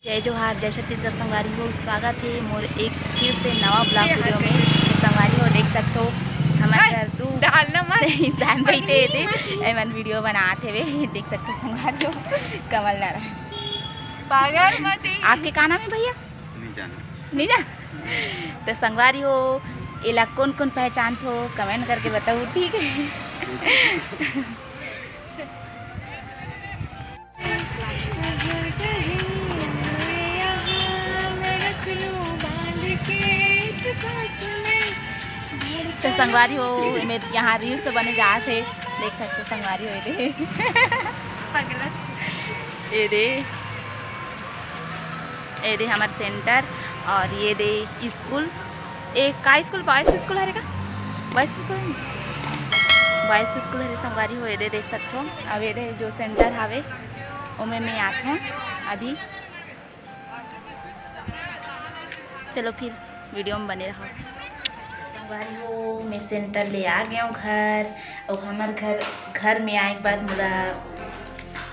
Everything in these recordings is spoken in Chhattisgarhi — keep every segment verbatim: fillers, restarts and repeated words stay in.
जय जोहार, जय छत्तीसगढ़ संगवारी हो, स्वागत हे मोर एक फिर से नवा vlog video में। तो संगवारी हो, देख सकथो हमर घर दू इंसान बैठे हे, एमन video बनात हेवे। देख सकथो संगवारी हो, कमल नारायण। पागल मत ही। आपके का नाम है भैया? नहीं जाना। नहीं जाना? तो संगवारी हो, एला कौन कौन पहचानथो, comment करके बताओ, ठीक है? तो संगवारी हो, एमे यहाँ reels बने जात हे, देख सकथो संगवारी हो, ये दे। ये दे, ये दे हमर center और ये दे school। ए, का school? Boys school हरे का? Boys school हरे? Boys school हरे संगवारी हो, ये दे देख सकथो। अब ये दे जो center हावे, ओमे मैं आथों अभी। चलो फिर video में बने रहो। संगवारी हो, मैं center ले आ गया हूँ घर। और हमर घर, घर में आए के बाद मोला,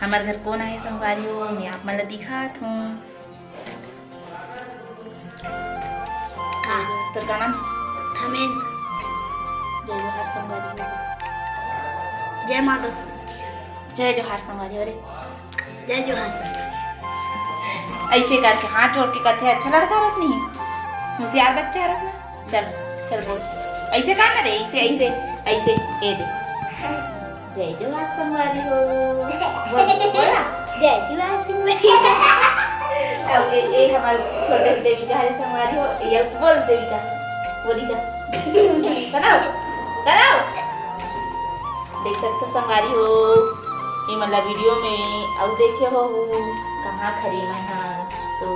हमर घर कौन आए संगवारी हो, मैं आप मन ला दिखात हूँ। का? तोर का नाम? थमेन। जय जोहार संगवारी हो। जय माता दी। जय जोहार संगवारी हो रे। जय जोहार संगवारी। ऐसे करके हाथ जोड़ के कथे, अच्छा लड़का हरस नहीं, होशियार बच्चा हरस ना। चल, चल बोल, ऐसे का करे, ऐसे, ऐसे, ऐसे, ये दे। जय जोहार संगवारी हो। बोल, बोला। जय जोहार संगवारी हो। अब ये, ये हमारे छोटे से देविका हरे संगवारी हो, ये बोल देविका, बोली जा। कराओ, कराओ। देख सकथो संगवारी हो, ये मतलब video में अउ देखे हो कहाँ खड़ी मैं हाँ, तो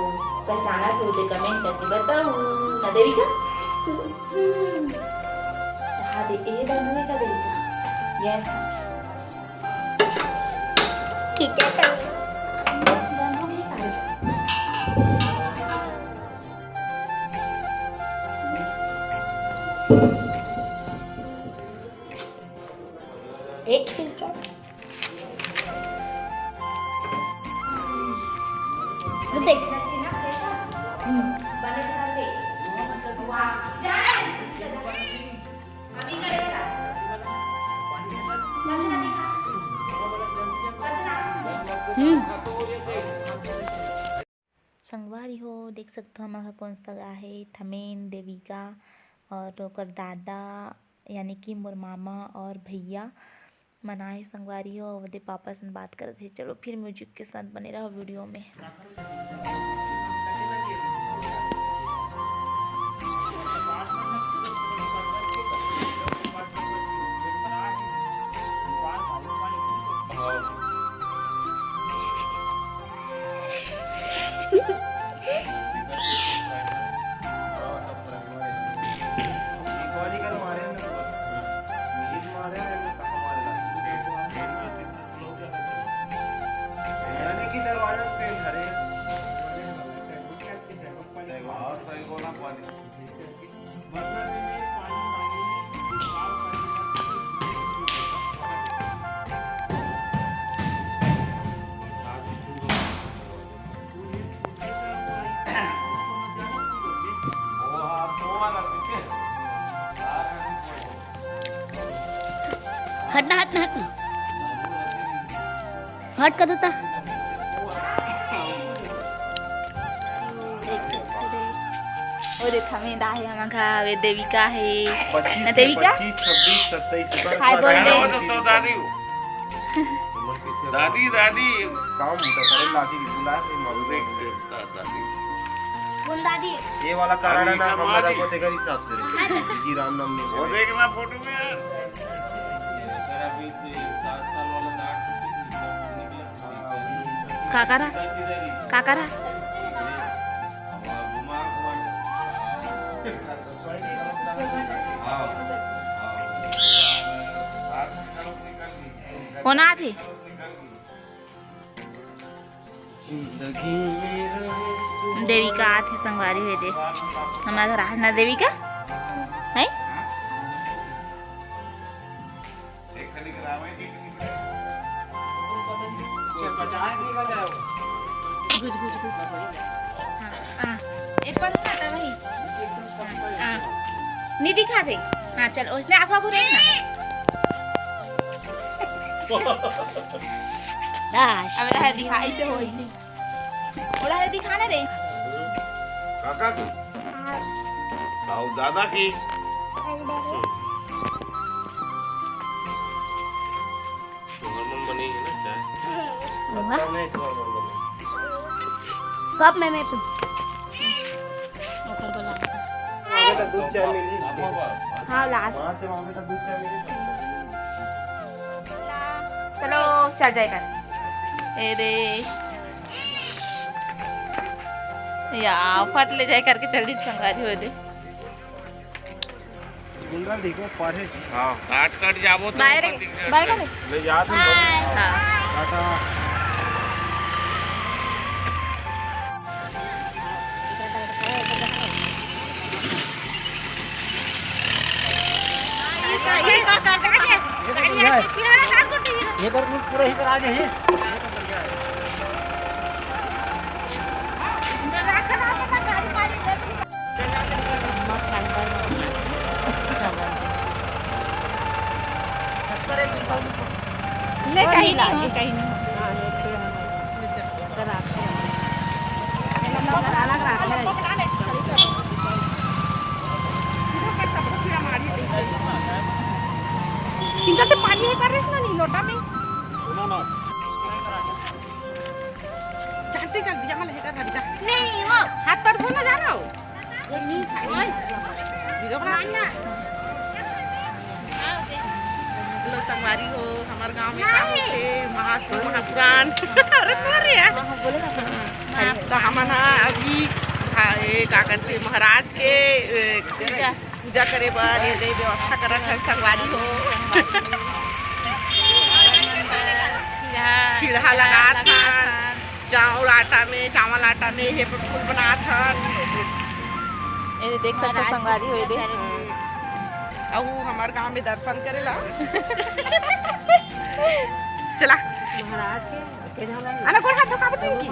पहचाना थे तो comment करके बताओ ना देविका। हाँ दे, ये बंधु का देविका। Yes। खींचा था। एक खींचा। देख। हम्म। संगवारी हो, देख सकथो, हमर ह कोन सा आहे, थमेन, देविका और ओकर दादा, यानी कि मोर मामा और भैया मन आए संगवारी हो, ओदे पापा सन बात करत हे। चलो फिर music के साथ बने रहो video में। हटना, हटना, हटना। हट का दूता। ओ रे थमेन आहे, हमर घर वे देविका हे। पच्चीस ना देविका? पच्चीस, छब्बीस, सत्ताईस, सत्ताईस, हाय बोल दे। सत्ताईस, तो दादी हो। दादी, दादी। काम तो करे लागी, बुला के मर देख, देख। कौन दादी? ये वाला कारण है ना, हम लोग को तेरे हिसाब से रखेंगे। जी रामनवमी वो देखना फोटो में यार। का करा? का करा? कौन आथे? देविका आथे संगवारी हो दे। हमारा घर आहना देविका है। घुस, घुस, घुस। हाँ, हाँ। ए, पंखा तो वही। हाँ, हाँ। नी दिखा दे। हाँ, चल, उसने आँखों को रही ना। दास। अब रहा दिखा, ऐसे हो, ऐसे। ओला है दिखाना रे। काका की? हाँ। दाऊ दादा की? दादा। नॉर्मल बनी है ना चाय? वाह। पत्ता में एक नॉर्मल बनी। कप में मैं पी। ओकर बोला। आगे तो दूध चाय मिली। हाँ, लास्ट। वहाँ से वहाँ पे तो दूध चाय मिली। चलो, चल जाए कर। ए रे। या, फट ले जाए करके चल दी संगारी हो दे। गुंडा देखो, पढ़े। हाँ, काट काट जाबो तो बाहर ऊपर दिख जाए। बाहर करे। ले जा तुम लोग। हाँ। टाटा। ये कर, पूरा ही करा दे। ले, कहीं नहीं हो, कहीं नहीं हो। इनका तो पानी है, कर रहे ना, नहीं लोटा में। जानते कर दिया, मैं लेकर हट जा। नहीं, वो हाथ पर धोना जा रहा हो। ये नहीं खाई। ओए, वीडियो बना। मानना। लो संगवारी हो, हमार गांव में का नहीं। होथे, महाशिव महापुराण। अरे, sorry यार। हाँ, हाँ, बोले ना। हाँ, तो हमन ह अभी, हाँ, ए, का करथे, महाराज के, ए, पूजा। पूजा करे बर ये दे व्यवस्था करत हन संगवारी हो। खीरा लगात हन, चावल आटा में, चावल आटा में ये फूल बनात हन। ये देख सकते संगवारी हो, ये दे। अहू हमार गांव में दर्शन करेला। चला। महाराज के आना, गोड़ हाथ धोखावत नहीं की।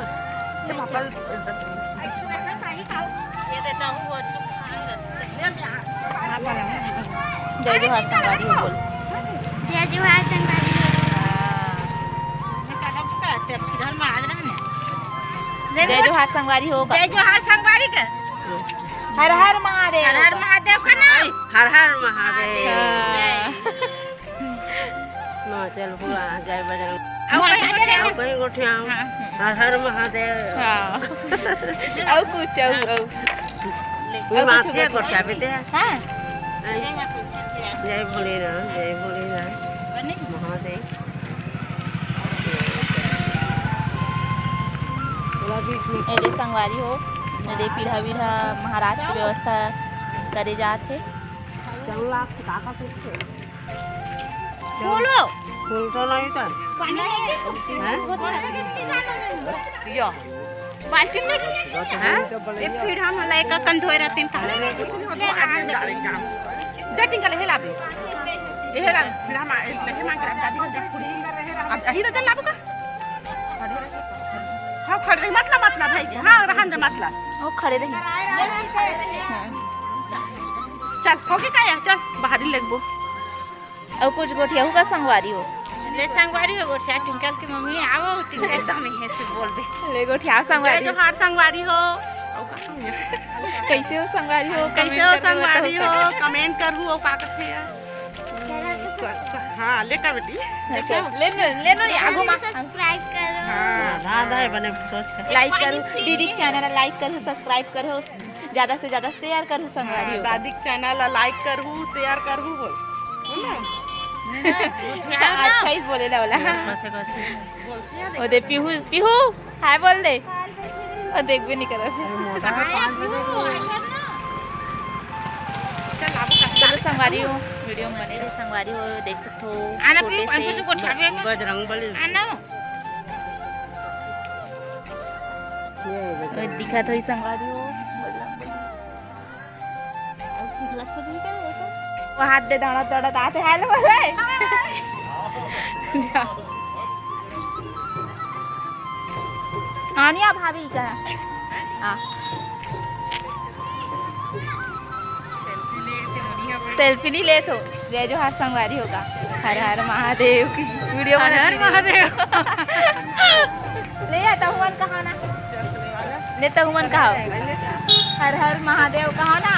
जय जोहार संगवारी हो, बोल। जय जोहार संगवारी हो। जय जोहार संगवारी का। हर हर महादेव। हर हर महादेव का ना। हर हर महादेव। हाँ। ना, चल, पूरा जय बजरंग। अब कहीं गोठियाओ। अब कहीं गोठियाओ। हाँ। हर हर महादेव। हाँ। अउ कुछ, अउ, अउ। ये अउ कुछ माथे गोठियाओ। गोठियाबे ते। हाँ। जय भोलेनाथ, जय भोलेनाथ। महादेव। ये दे संगवारी हो, ये दे पीढ़ा बीढ़ा महाराज के व्यवस्था करे जात हे। बोलो। बोलता नहीं था। पानी नहीं दे। हैं? यो। बाल्टी में नहीं है। हैं? ये फिर हम लइका कन धोए रहते हैं, ताले में कुछ नहीं होता। जा टिंका ले, हेला बे। ये हेला, फिर हम, ये मांग रहा, दादी को जब पूरी। अब यही तो जल लाबू का? हाँ, खड़े रही, मत ला, मत ला भाई के। हाँ, रहन दे, मत ला। वो खड़े रही। हाँ। चल, होगे का यार? चल, बाहरी लेगबो। अउ कुछ गोठियाहू का संगवारी हो? ले संगवारी हो, गोठिया टिंकल के मम्मी, आवो, टिंकल तो नहीं है, सिर्फ बोल दे। ले गोठिया संगवारी। जय जोहार संगवारी हो। अउ का? कैसे हो संगवारी हो? कैसे हो संगवारी हो? Comment करहू, अउ का करथे यार? हाँ, ले का बेटी? अच्छा, ले लो, ले लो, ये आगू मा। Subscribe करो। हाँ, हाँ, दाई बने सोच के। Like करो, दीदी के channel ला like करो, subscribe करो, ज्यादा से ज्यादा share करो संगवारी हो। हाँ, दादी के channel ला like करहू, share करहू बोल। बोल ना। अच्छा ही बोले ना वाला। हाँ। कैसे, कैसे? बोल, क्या ओ दे पीहू, पीहू, hi बोल दे। ओ देखबे नहीं करत। अरे मोटा है, पाँच बजे को। चल, आबू का। चलो संगवारी हो, video में बने रहे संगवारी हो, देख सकते हो। आना छोटे पीहू, से हमको कुछ गोठियाबे का। बजरंग बली। आना। ये बजरंग। दिखत होई संगवारी हो, बजरंग बली। वो हाथ दे, दौड़त दौड़त आथे, hello बोले। जा। आनिया भाभी का। हाँ। सेल्फी नहीं लेत हो। जय जोहार संगवारी हो का। हर हर महादेव की वीडियो हर हर महादेव। ले आ, तहुमन कहा ना। ले, तहुमन कहा। हर हर महादेव कहा ना।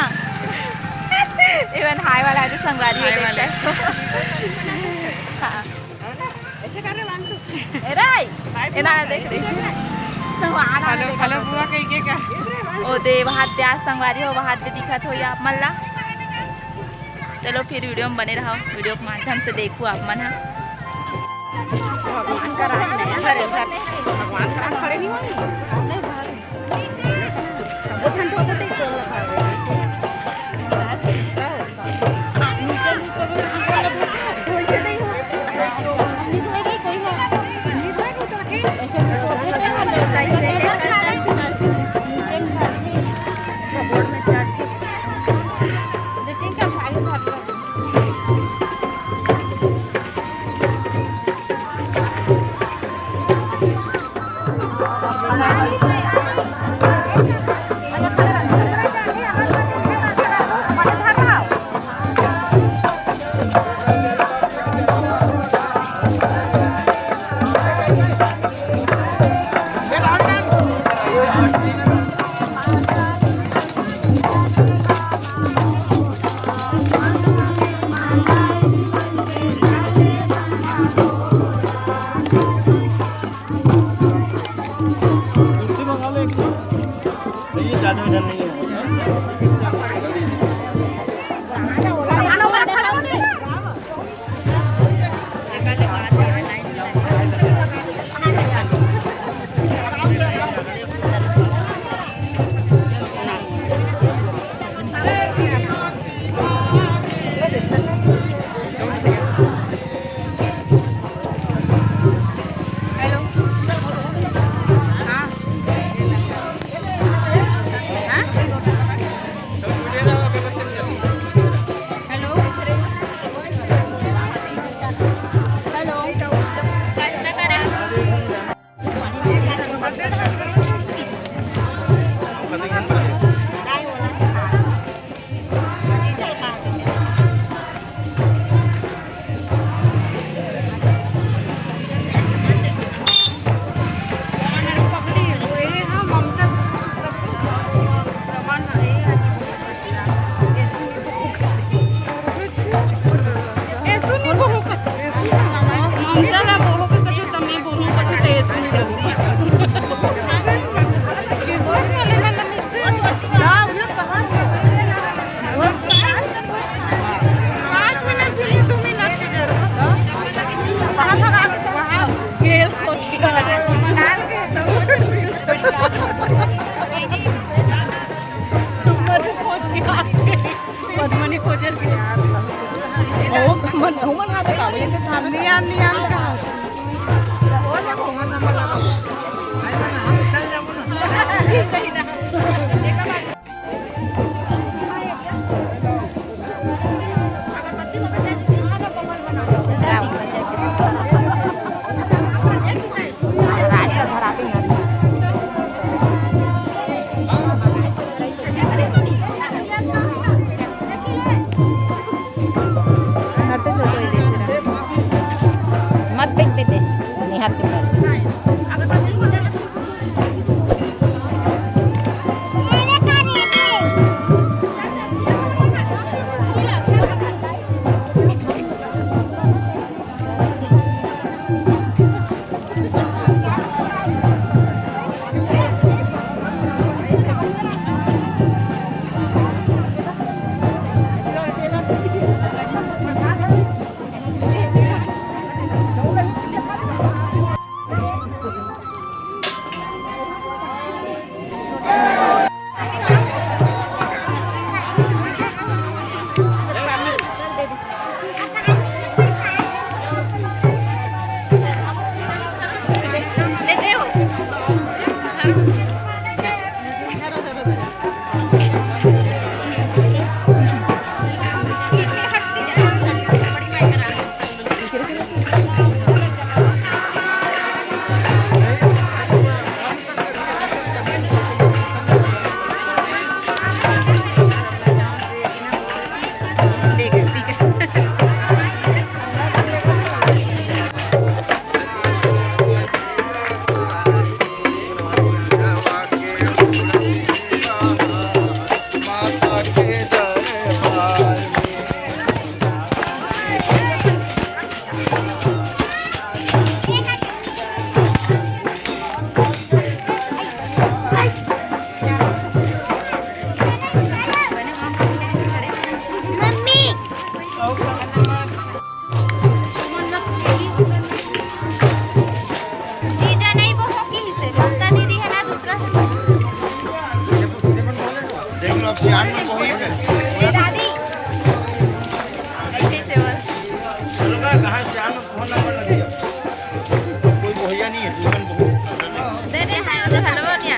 इवन हाय वाला है तो संगवारी हो हाय वाले। देखता है। हाँ। ऐसे कर रहे वांशु। ए राय, ए ना देख रही। तो आना हेलो, देख हेलो रही। बुआ कही के क्या? ओ दे, वहां दे आज संगवारी हो, वहां दे दिखत हो या आप मन ला। चलो फिर वीडियो में बने रहो, वीडियो के माध्यम से देखो आप मन हा। भगवान का राह नहीं है, अरे सर, भगवान का राह खड़े नहीं होंगे। पद्मनी खोजल के। ओ, मन, ओ मन हाथ का, ये तो सामने नियम, नियम का। मत फेंक देते, नहीं हाथ के पैर। ए दादी, ऐसे से बोल। कोई बोहिया नहीं है, दुल्हन बहुत। दे दे, हाय, उधर हेलो बोल निया।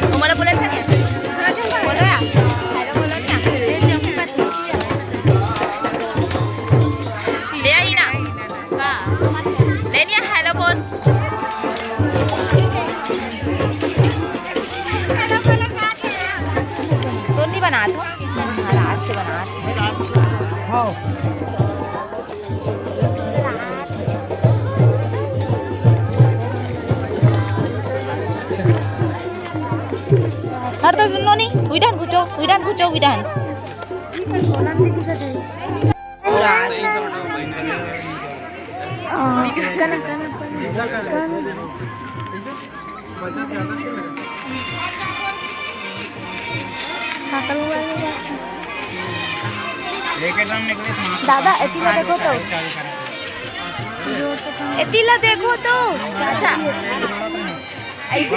ओ मोला बोले था निया। बोलो या। हेलो बोलो निया। दे दे, हमको बात। ले आई ना। ले निया, हेलो बोल। तो नहीं बना तू। हाँ, रात से बना। हाँ। हर तो नोनी, उइडान कुचो, उइडान कुचो, उइडान। दादा, एती ला देखो तो। एती ला देखो तो। अच्छा। ऐसे।